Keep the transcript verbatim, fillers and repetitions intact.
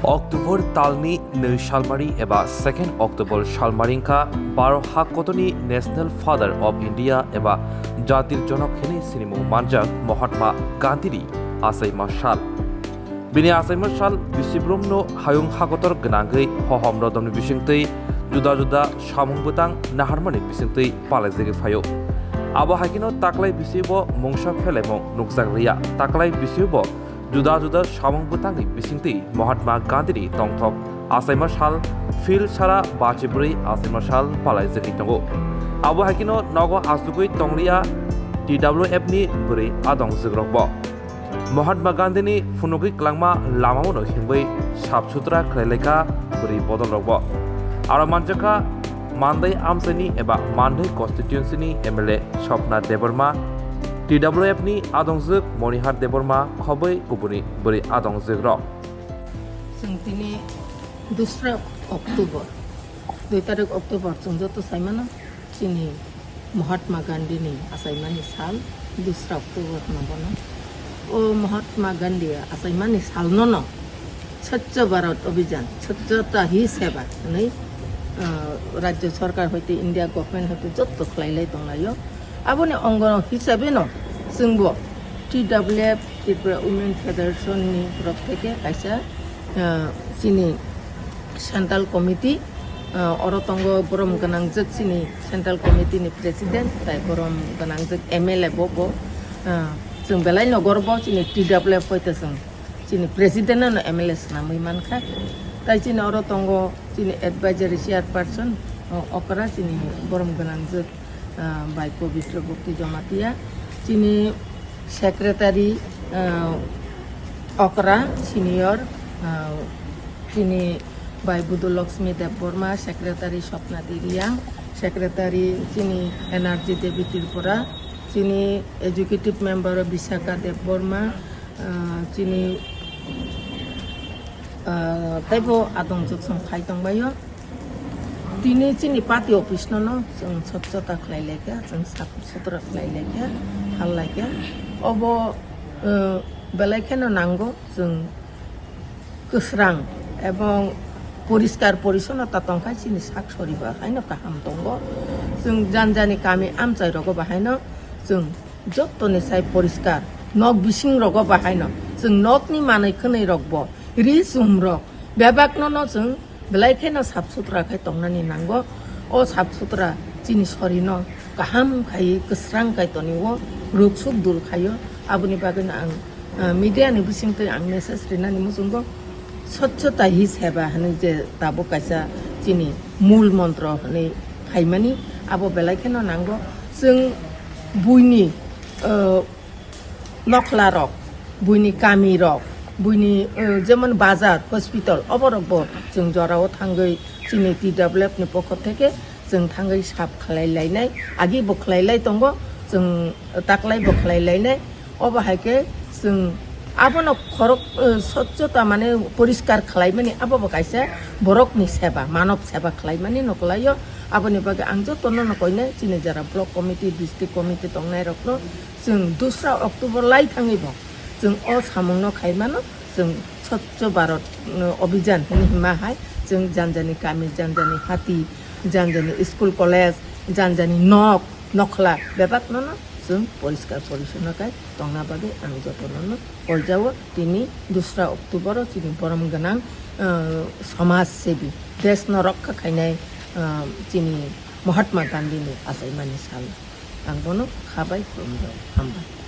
October talni nwi salmari eba second October salmari wngkha Bharat hakotorni National Father of India eba Jatir Jonok hinwi sinimung manjak Mahatma Gandhini achaima sal. Bini achaima sal bisibrumno hayung hakotor gwnangwi hohom rodomni bisingtwi juda juda samung bwtang naharmani bisingtwi palaijagwi phaio. Abo haikheno taklai bisibo mungsa phelemung nukjak liya, taklai bisibo juda juda samung bwtangni bisingtwi Mahatma Gandhini tongthok achaima sal phil sara bachibrwi achaima sal palaijagwi tongo. Abo haikheno nogo achugwi tongliya T W F ni bwrwi adongjwkrokbo. Mahatma Gandhini phunugwi kwlangma lamamano himwi sap sutra khlailaikha bwrwi bodolrokbo. Aro manjakha Mandai amchaini eba Mandai constituency ni M L A Swapna Debbarma, T W F ni adongjwk Monihar Debbarma khobwi kubuni bwrwi adongjwkrok. Chwng tini dusra October, dui tarik October chwng joto saimano chini Mahatma Gandhini achaimani sal, dusra October hwno bono. O Mahatma Gandhi achaimani salno no Swachh Bharat Abhiyan, Swachhata Hi Seva hwnwi, ah, Rajya Sarkar hoite India Government hoite jotto khlailai tonglaio. Aboni ongo hisabeno chwngbo T W F Tripura Women Federation ni torop theke kaisa, ah, chini Central Committee, ah, oro tongo borom gwnangjwk chini Central Committee ni President, tai borom gwnangjwk M L A bo, bo, ah, chwng belai no gorbo chini T W F hoite chwng chini President no M L A swnamwi mankha. Tai chini oro tongo chini Advisory Chairperson, o, okra chini borom gwnangjwk, ah, bai Pabitra Bhakti Jamatia, chini Secretary, ah, okra senior, ah, chini bai Budu Lakshmi Debbarma, Secretary Swapna Diriang, Secretary chini Energy Devi Tripura, chini Executive Member Vishaka Debbarma, ah, chini, ah, taibo adongjwk song phai tongbaio. Tini chini party office no, no chwng swchhota khlai laikha, chwng sap sutra khlai laikha, hal laikha. Obo, eh, belai kheno nango chwng kwsrang ebong poriskar porisonnota tongkha chini sak soriba haino kaham tongo. Chwng janjani kami amchai rogo bahaino chwng jottoni sai poriskar, nok bising rogo bahaino chwng nokni manwi khwnwi rokbo ri chum rok bebakno no chwng belai kheno sap sutra khai tongnani nango. O sap sutra chini sorino kaham khai kwsrang khai tonio, ruk suk dul khaio. Aboni bagwino ang, ah, media ni bisingtwi ang message rinani muchungo, Swachhata Hi Seva hwnwi je tabuk kaisa chini mul montro hwnwi phaimani, abo belai kheno nango. Chwng buini, ah, nokhla rok, buini kami rok, buini, eh, jemon bazar, hospital, oborok bo chwng jorao thangwi chini T W F ni pokho theke chwng thangwi sap khlai lainai, agi bo khlai lai tongo, chwng taklai bo khlai lainai. Obo hai khe chwng abono khorok, eh, swchhota mane poriskar khlaimani abo bo kaisa borokni seba, manob seba khlaimani no kwlaio. Aboni bagwi ang jotono no koinai chini jara block committee, district committee tongnai rokno, chwng dusra October lai thangwi bo chwng o samungno khai mano, chwng Swachh Bharat, uh, Abhiyan hwnwi hima hai chwng janjani kami, janjani hati, janjani school college, janjani nok, nokhla bebak nono chwng poriskar porisonno khai tongna bagwi ang jotono no koijao. Tini dusra October o chini borom gwnang, uh, samaj sebi, desh no rokha khainai, uh, chini Mahatma Gandhi ni achaimani sal. Ang bono kha bai khulumjao. Hambai.